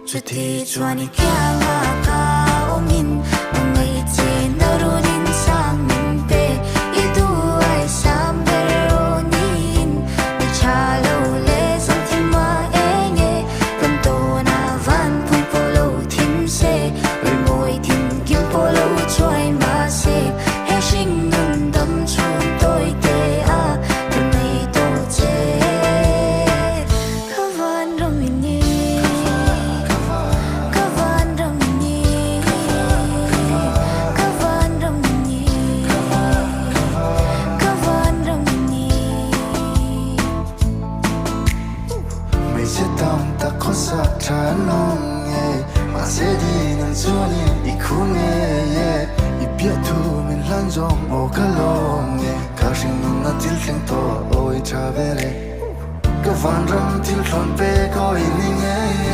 Chuti chuan i kianga ka awmin ka ngaih che na runin sang min pe. I duai sam ber aw niin ni tha lo leh zan thim a eng e. Kan tawnah van pui pawh lo thim se, rimawi thin kim pawh lo chuai mahse, he hring nun dam chhung tawi te a ka nei tawh che. Ka van ram i ni, ka van ram i ni, ka van ram i ni, ka van ram i ni. Hmeichhe tam tak khawsak tha an awm nge, mahse din ang chuanin i khu ngei e. I piah thu min hlan zawng aw ka lawm nge, ka hringnunna thil thleng tawh aw i tha ber e. Ka vanram thil thlawn pek aw i ni ngei e.